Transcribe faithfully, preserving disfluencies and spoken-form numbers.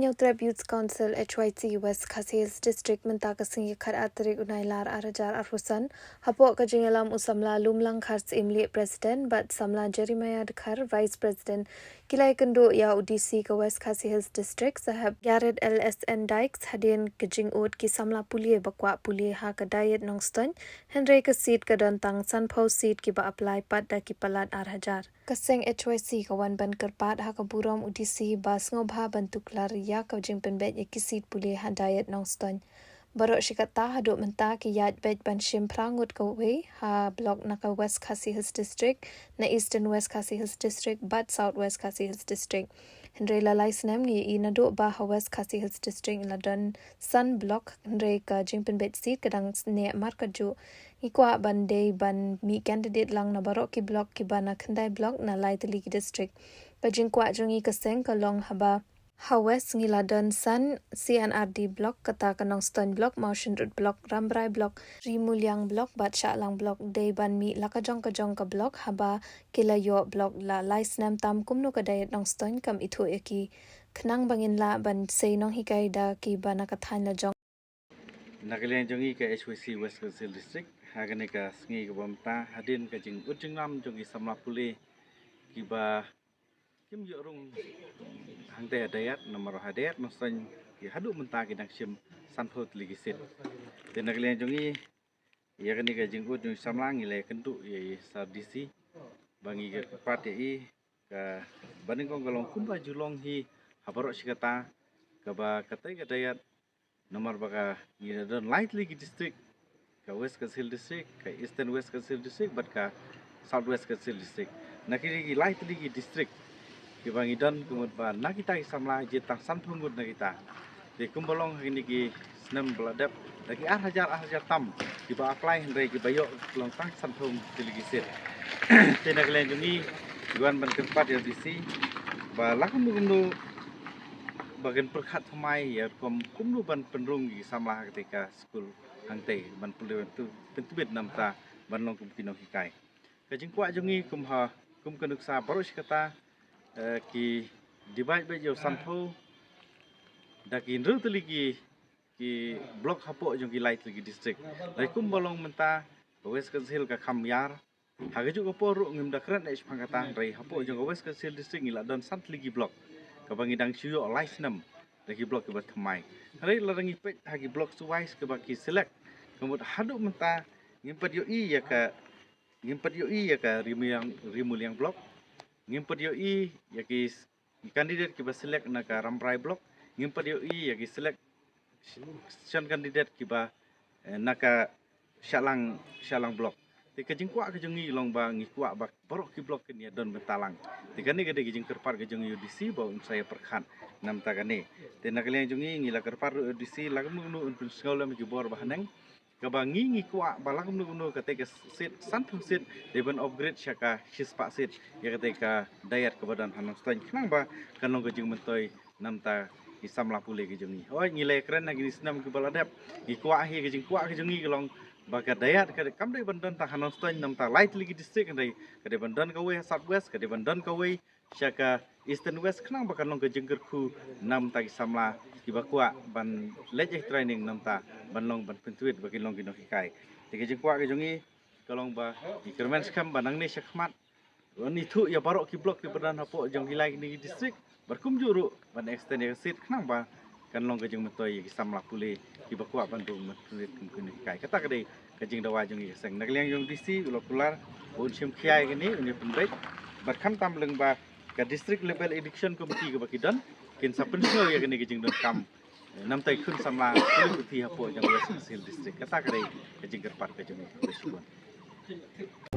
Hynñiewtrep Youth Council H Y C West Khasi Hills District mynta ka sngi khatar tarik u Nailar ar hajar arphew san, hapoh ka jingïalam u samla Lumlang Kharsyiemlieh President bad samla Jeremiah Dkhar Vice President, ki la ïakynduh ïa u D C ka West Khasi Hills District Saheb Garret L S N Dykes hadien ka jingud ki samla pule ba kwah pule ha ka Dayet Nongstoiñ, hynrei ka seat ka don tang sanphew seat kiba apply pat da ki palat ar hajar. Ka seng H Y C ka wan ban kyrpad ha ka burom u D C ba sngewbha ban tuklar ïa ka jingpynbeit ïa ki seat pule ha Dayet Nongstoiñ. Baroh shi katta haduh mynta ki ïaid beit ban shim phra ngut kawei ha block na ka West Khasi Hills District, na Eastern West Khasi Hills District bad South West Khasi Hills District. Hynrei la lai snem ngi ïohi naduh ba ha West Khasi Hills District la don san block, hynrei ka jingpynbeit seat ka dang neh markatjuh. Ngi kwah ban dei ban mih candidate lang na baroh ki block kiba na khyndai block na lai tylli ki district. Ka jingkwah jong ngi ka seng ka long haba ha West ngi la don san C and R D block, kata ka Nongstoiñ block, Mawshynrut block, Rambrai block, Rimuliang block bad Shahlang block, dei ban mih la ka jong ka jong ka block haba ki la ïoh block la lai snem tam kumno ka Dayet Nongstoiñ kam ithuh ïa ki, khnang ba ngin lah ban sei nonghikai da kiba na ka thaiñ la jong. Na ka liang jong ngi ka H Y C West Khasi Hills District, ha kane ka sngi kaba mynta, hadien ka jingud jingnam jong ki samla pule kiba kim ïoh rung hangtei ha Dayet, namar ha Dayet Nongstoiñ ki haduh mynta ki dang shim sanphew tylli ki seat. Te na ka liang jong ngi, ïa kane ka jingud jong ki samla ngi la ïakynduh ïa i Sir D C ba ngi kyrpad ïa i, kaba nyngkong ka long kumba ju long hi ha baroh shi katta, kaba katei ka Dayet, namar ba ka ngi la don lai tylli ki district, ka West Khasi Hills District, ka Eastern West Khasi Hills District bad ka South West Khasi Hills District. Na kine ki lai tylli ki district kiba ngi don, ka mut ba na kita ki samla jied tang sanphew ngut na kita. Te kumba long ha kine ki snem ba la dep, da ki ar hajar ar hajar tam kiba apply, hynrei kiba ïoh long tang sanphew tylli ki seat. Te na ka liang jong ngi, ngi wan ban kyrpad ïa u D C ba la kumno kumno ba kan pyrkhat thymmai ïa rukom kumno ban pynrung ïa ki samla ha katei ka skul hangtei, ban pynlong, ban pyntbit namar ban long kum ki nonghikai. Ka jingkwah jong ngi kum ha, kum ka nuksa baroh shi katta, eh, ki divide beit ïa u sanphew da ki hynriew tylli ki, ki block hapoh jong ki lai tylli ki district. Hynrei kumba long mynta, ka West Khasi Hills ka kham ïar. Ha kajuh ka por ruh ngim da kren ïa shaphang kata, hynrei hapoh jong ka West Khasi Hills District ngi la don san tylli ki block kaba ngi dang shu ïoh lai snem da ki block kiba thymmai. Hynrei lada ngi peit ha ki block wise kaba ki select, ka mut haduh mynta ngim pat ïohi ïa ka, ngim pat ïohi ïa ka Rimuliang, Rimuliang block, ngim pat ïohi ïa ki s-, ki candidate kiba select na ka Rambrai block, ngim pat ïohi ïa ki selection candidate kiba, eh, na ka Shahlang, Shahlang block. Te ka jingkwah ka jong ngi long ba ngi kwah ba baroh ki block kin ïa don bynta lang. Te kane ka dei ka jingkyrpad ka jong ngi ïa u D C ba un sa ïa pyrkhat namar kane. Te na ka liang jong ngi, ngi la kyrpad ruh ïa u D C la kumno kumno un pynsngew lem ïa ki bor ba haneng, kaba ngi, ngi kwah ba la kumno kumno katei ka seat, sanphew seat, dei ban upgrade sha ka shispah seat ïa katei ka Dayet kaba don ha Nongstoiñ, khnang ba kan long ka jingmyntoi namar ki samla pule ki jong ngi. Hooid, ngi la ïakren ha kine ki snem kiba la dep, ngi kwah hi, ka jingkwah ka jong ngi ka long ba ka Dayet ka kam dei ban don tang ha Nongstoiñ namar lai tylli ki district, hynrei ka dei ban don kawei ha South West, ka dei ban don kawei sha ka Eastern West, khnang ba kan long ka jingkyrkhu namar ki samla kiba kwah ban leit ïa training namar ban long, ban pyntbit ba kin long ki nonghikai. Te ka jingkwah ka jong ngi ka long ba ngi kyrmen skhem ba nangne sha khmat, ban ithuh ïa baroh ki block kiba don hapoh jong ki lai kine ki district, bad kumjuh ruh ban extend ïa ka seat khnang ba kan long ka jingmyntoi ïa ki samla pule kiba kwah ban rung ban pyntbit kum ki nonghikai. Kata ka dei ka jingdawa jong ngi ka seng. Na ka liang jong u D C u la kular ba un shim khia ïa kane, un ïa pynbeit. Bad khamtam lyngba ka District Level Education Committee kaba ki don, kin sa pynsngew ïa kane ka jingdonkam, eh, namar ki khun samla pule puthi hapoh jong West Khasi Hills District. Kata ka dei ka jingkyrpad ka jong ngi. Khublei shibun.